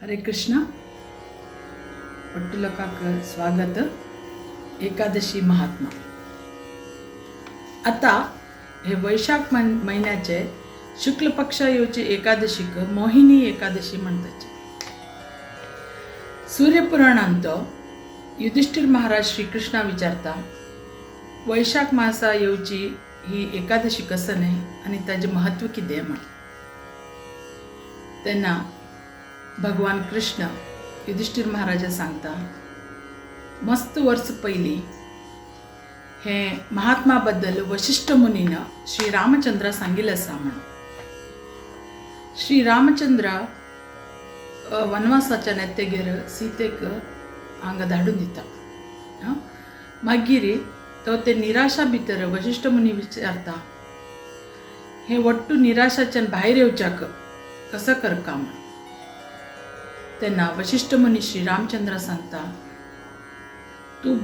हरे कृष्ण. ಒಟ್ಟು लोकांक स्वागत. एकादशी महात्मा. आता हे वैशाख महिन्याचे शुक्ल पक्ष येवचे एकादशीक मोहिनी एकादशी म्हणताचे. सूर्यपुराणांत युधिष्ठिर महाराज श्रीकृष्णा विचारता, वैशाख मासा येवची ही एकादशी कसं न्हय आनी ताजें म्हत्व कितें म्हण. तेन्ना भगवान कृष्ण युधिष्ठिर महाराजा सांगता, मस्त वर्स पयलीं हे महात्मा बद्दल वशिष्ठ मुनीन श्री रामचंद्रा सांगिल्लें आसा म्हण. श्री रामचंद्र वनवासाच्या नेतेगेर सीतेक हांगा धाडून दिता. मागीर तो ते निराशा भितर वशिष्ठ मुनी विचारता, हे वट्टू निराशाच्यान भायर येवच्याक कसो करका म्हण. तेन्ना वशिष्ठ मुनी श्री रामचंद्र सांगता, तूं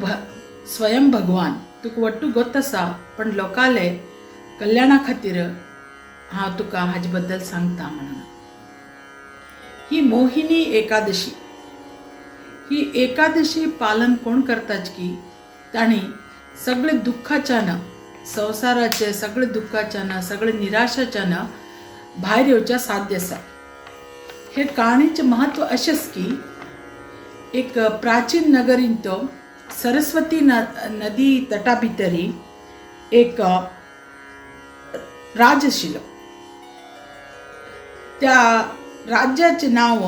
स्वयं भगवान, तुका वट्टू गोत आसा, पण लोकाले कल्याणा खातीर हांव तुका हाजे बद्दल सांगता म्हणून. ही मोहिनी एकादशी, ही एकादशी पालन कोण करतात की तांणी सगळे दुख्खाच्यान, संवसाराचे सगळे दुख्खाच्यान, सगळे निराशाच्यान भायर येवच्या साध्य आसा. हे काणीचें म्हत्व अशेंच की एक प्राचीन नगरींत सरस्वती नदी तटा भितरी एक राज आशिल्लो. त्या राज्याचें नांव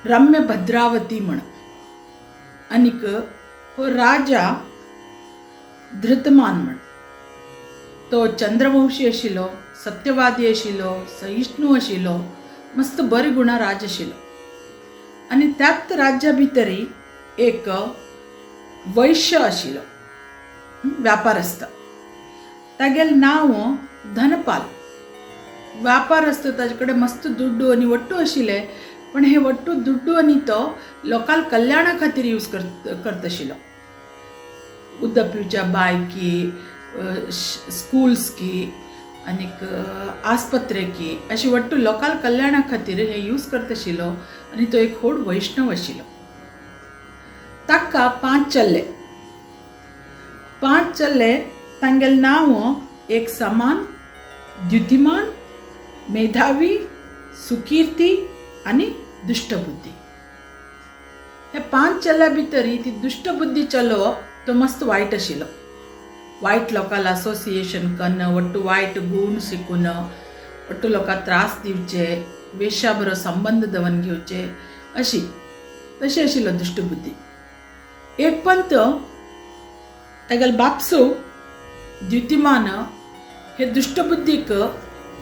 रम्य भद्रावती म्हण. आनीक हो राजा धृतमान म्हण. तो चंद्रवंशी आशिल्लो, सत्यवादी आशिल्लो, सहिष्णू आशिल्लो, मस्त बरे गुणा राज आशिल्लो. आनी त्याच राज्या भितरी एक वैश्य आशिल्लो, व्यापार आसता, तागेलें नांव धनपाल. व्यापार आसता, ताजे कडेन मस्त दुड्डू आनी वट्टू आशिल्ले, पण हे वट्टू दुड्डू आनी तो लोकाल कल्याणा खातीर यूज करत आशिल्लो. उदक पिवच्या बायकी, स्कुल्स की आनीक आस्पत्रे की अशी वट्टू लोकाल कल्याणा खातीर हे यूज करत आशिल्लो. आनी तो एक व्हड वैष्णव आशिल्लो. ताका 5 चल्ले, 5 चल्ले. तांगेलें नांव एक समान, द्युतिमान, मेधावी, सुकीर्ती आनी दुश्टबुद्धी. हे 5 चल्या भितर ती दुश्टबुद्धी चलो तो मस्त वायट आशिल्लो. वायट लोकांक असोसिएशन कन्न, वट्टू वायट गूण शिकून, वट्टू लोकांक त्रास दिवचे, वेश्या बरो संबंद दवन घेवचे, अशी तशी आशिल्लो दुश्टबुद्धी. एक पंत तागेलो बापसो द्युतिमान हे दुश्टबुद्धीक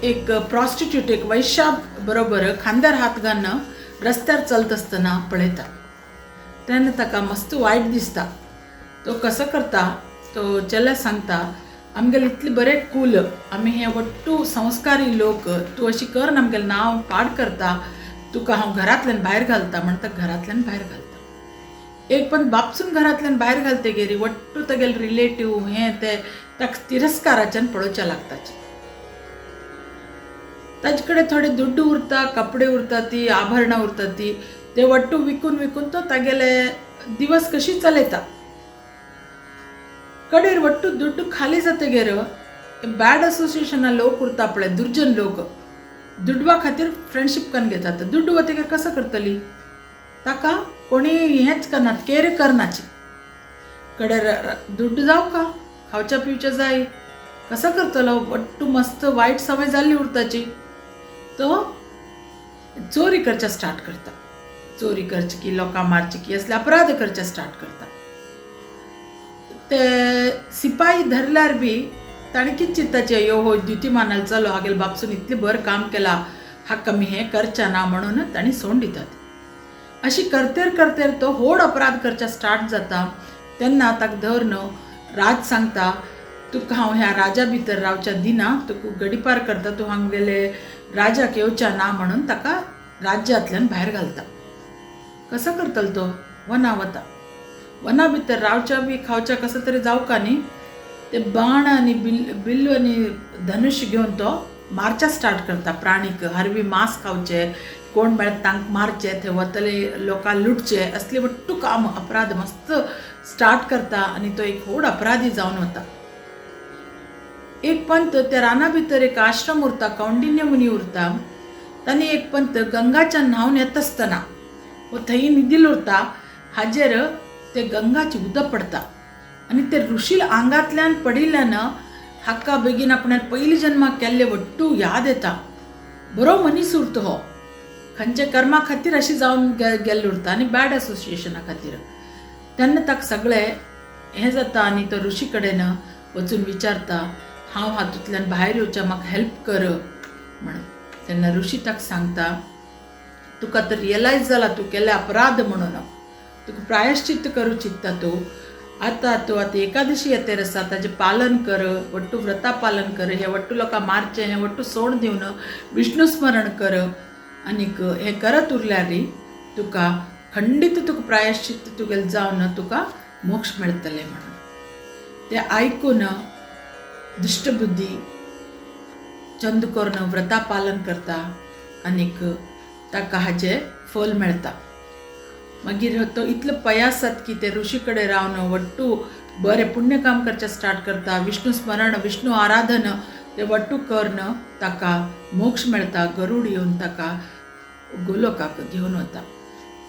एक प्रॉस्टिट्यूट, एक वैश्या बरोबर खांद्यार हात घालून रस्त्यार चलता आसतना पळयता. तेन्ना ताका मस्त वायट दिसता. तो कसो करता, तो चेल्या सांगता, आमगेले इतले बरे कूल, आमी हे वट्टू संस्कारी लोक, तूं अशी कर आमगेलें नांव पाड करता, तुका हांव घरांतल्यान भायर घालता म्हणटा. घरांतल्यान भायर घालता. एक पण बापसून घरांतल्यान भायर घालतगीर वट्टू तागेले रिलेटीव हें ते ताका तिरस्काराच्यान पळोवच्या लागताचे. ताजे कडेन थोडे दुड्डू उरता, कपडे उरता, ती आभरणां उरता, ती ते वट्टू विकून विकून तो तागेले दिवस कशी चलयता. कडेर वट्टू दुड्डू खाली जातगीर बॅड असोसिएशना लोक उरता पळय, दुर्जन लोक, दुडवा खातीर फ्रेंडशीप करून घेतात. दुड्डू वतगीर कसो करतली, ताका कोणी हेंच करनात, केर करनाची. कडेर दुड्डू जावं का खावच्या पिवच्या जाय, कसो करतलो, वट्टू मस्त वायट सवय जाल्ली उरताची. तो चोरी करच्या स्टार्ट करता. चोरी करची की लोकां मारची की असले अपराध करचे स्टार्ट करता. ते सिपाही धरल्यार बी ताणें कितें चिंतताचें, यो हो द्युतिमानाल चलो, हागेले बापसून इतलें बरें काम केलां, हाका आमी हें करचें ना म्हणून तांणी सोडून दितात. अशी करतेर करतेर तो व्हड अपराध करच्या स्टार्ट जाता. तेन्ना ताका धरून राज सांगता, तुका हांव ह्या राजा भितर रावच्या दिना, तुका गडीपार करता, तूं हांगेले राजाक येवच्या ना म्हणून ताका राज्यांतल्यान भायर घालता. कसो करतलो तो, वना वता. वना भितर रावच्या बी खावच्या कसो तरी जावका न्ही, ते बाण आनी बिल्लू आनी धनुष्य घेवन तो मारच्या स्टार्ट करता प्राणीक. हरवी मांस खावचे, कोण मेळत तांकां मारचे, थंय वतले लोकांक लुटचे, असले वट्टू काम अपराध मस्त स्टार्ट करता आनी तो एक व्हड अपराधी जावन वता. एक पंत त्या राना भितर एक आश्रम उरता, कौंडिन्य मुनी उरता. तांणी एक पंत गंगाच्या न्हांवन येता आसतना हो थंय न्हिदील उरता. हाजेर ते गंगाची उदक पडता आनी ते ऋषील आंगांतल्यान पडिल्ल्यान हाका बेगीन आपणाक पयलीं जन्माक केल्ले वट्टू याद येता. बरो मनीस उरता हो, खंयच्या कर्मा खातीर अशें जावन गेल्लो उरता आनी बॅड एसोसिएशना खातीर. तेन्ना ताका सगळें हें जाता आनी तो ऋषी कडेन वचून विचारता, हांव हातूंतल्यान भायर येवच्या म्हाका हेल्प कर म्हणून. तेन्ना ऋषी ताका सांगता, तुका तर रियलायज जाला तूं केले अपराध म्हणून, तुका प्रायश्चित्त करूं चिंतता तूं. आतां तूं आतां एकादशी येतेर आसा, ताजें पालन कर, वट्टू व्रता पालन कर, हे वट्टू लोकां मारचें हें वट्टू सोड दिवन विष्णु स्मरण कर आनीक हें करत उरल्यार री तुका खंडीत तुका प्रायश्चित्त तुगेलें जावन तुका मोक्ष मेळटलें म्हणून. तें आयकून दुश्टबुद्धी चंद करून व्रता पालन करता आनीक ताका हाजें फल मेळटा. मागीर तो इतलो पयास जाता की ते ऋषी कडेन रावन वट्टू बरें पुण्य काम करचें स्टार्ट करता. विष्णु स्मरण, विष्णु आराधन ते वट्टू करून ताका मोक्ष मेळटा. गरुड येवन ताका गोलोकाक घेवन वता.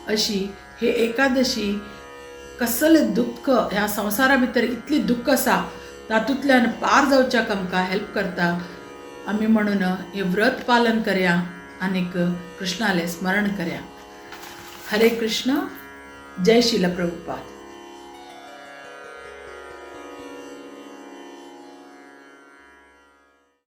अशी हे एकादशी कसलें दुख्ख ह्या संवसारा भितर इतली दुख्ख आसा तातूंतल्यान पार जावच्याक आमकां हेल्प करता. आमी म्हणून हें व्रत पालन करया आनीक कृष्णालें स्मरण करया. हरे कृष्ण. जय श्रील प्रभुपाद.